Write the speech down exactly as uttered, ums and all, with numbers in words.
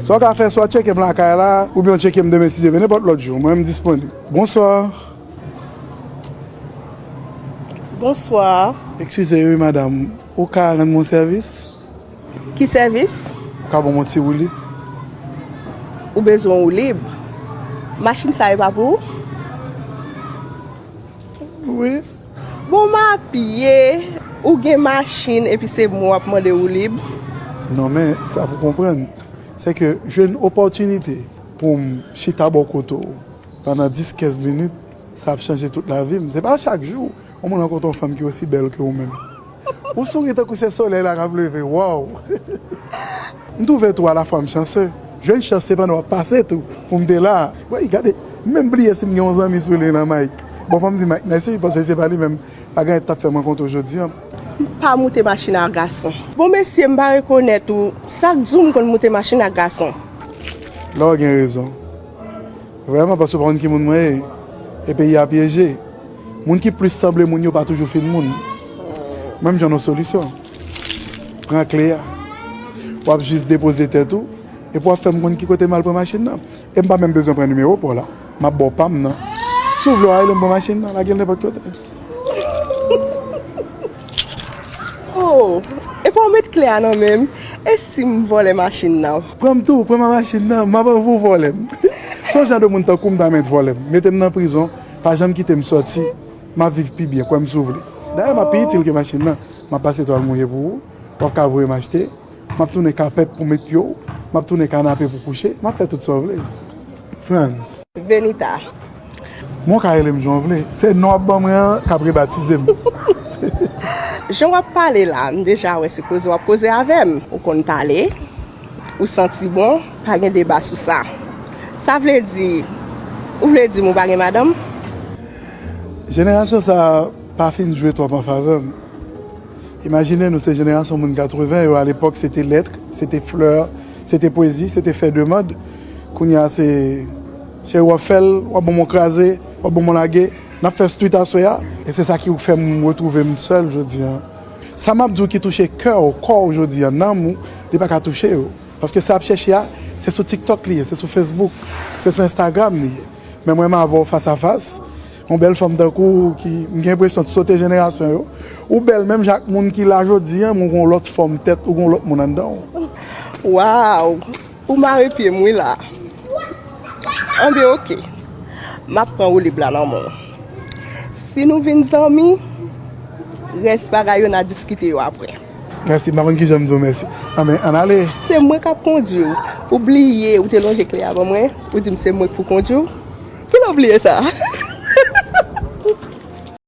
Sa w ka fè, swa tcheke m lakay la, oubyen w tcheke m demen si Dye vle, nenpòt lòt jou. Mwen, m disponib. Bonswa. Bonswa. Eskize, wi, madanm. Ou ka rann mwen sèvis? Ki sèvis? Ou ka ban m yon ti woulib? Ou bezwen woulib? Machin sa e pa pou ou? Wi. Bon, m apye, ou gen machin epi se mwen w ap mande woulib? Non, men sa pou konprann, se ke jwenn opòtinite pou m chita bò kote w pandan dis, kenz minit, sa ap chanje tout lavi m. Se pa chak jou yon moun rankontre yon fanm ki osi bèl ke ou menm. Ou souri tankou se solèy la k ap leve. Waw! M twouve tou alafwa m chanse. Jwenn chans se pandan w ap pase tou pou m te la. Woy, gade, m menm bliye si m gen yon zanmi sou liy lan, Mike. Bon, fò m di Mike mèsi, paske se pa li menm, pa gen anyen t ap fè m rankontre w jodi a. M pa moute machin ak gason. Bon, mesye, m pa rekonèt ou. Sa k di w m konn moute machin ak gason? La w gen rezon. Vrèman, paske w pa konn ki moun mwen ye. E peyi a pyeje. Moun ki plis sanble moun yo pa toujou fin moun. Mwen, m jwenn yon solisyon. Pran kle a. W ap jis depoze tèt ou, epi w ap fè m konn ki kote m al pran machin nan. E m pa menm bezwen pran nimewo pa w la. M ap ba w pa m nan. Si w vle, w a rele m pran machin nan, lage l nenpòt kote. Oh, epa w met kle a nan men m. E si m vòlè machin nan? Pran m tou, pran m a machin nan, m ap anvi w vòlè m. Se yon jan de moun tankou m ta mèt vòlè m. Mete m nan prizon, pa janm kite m sòti, m ap viv pi byen, kwè m si w vle. Dayè, m ap pi itil ke machin nan. M ap pase twal mouye pou ou, w ap ka voye m achte. M ap tounen kapèt pou met pye w. M ap tounen kanape pou kouche. M ap fè tout sa w vle. Frantz. Venita. Mwen w ka rele m jan w vle. Se non w ap ban mwen an k ap rebatize m. Jan w ap pale la, m deja wè se koze w ap koze avè m. Ou konn pale, ou santi bon, pa gen deba sou sa. Sa vle di, ou vle di m ou pa gen madanm? Jenerasyon sa a pa fin jwe twòp an favè m. Imajine nou, se jenerasyon moun katreven yo, alepòk, se te lèt, se te flè, se te pwezi, se te fè demann. Kounye a, se, se w ap fè l, w ap ban m yon kraze, w ap ban m yon lage, n ap fè street aswè a. E se sa ki fè m retwouve m sèl jodi a. Sa m ap di w ki touche kè w, kò w jodi a, nanm ou, li pa ka touche yo. Paske sa y ap chèche a, se sou TikTok li ye, se sou Facebook, se sou Instagram li ye. Men mwen menm avè w fas a fas, yon bèl fanm tankou w ki, m gen enpresyon, t sote jenerasyon yo. Ou bèl menm jan ak moun ki la jodi a, men w gen yon lòt fòm tèt, ou gen yon lòt moun anndan w. Waw! Ou mare pye m wi la. Anben, oke. M ap pran woulib la nan men w. Si nou vin zanmi, rès bagay yo n a diskite yo apre. Mèsi, m pa konn kijan m di w mèsi. Anben, ann ale. Se mwen k ap kondwi w. Ou bliye, ou te lonje kle a ban mwen, ou di m se mwen k pou kondwi w. Kilè w bliye sa?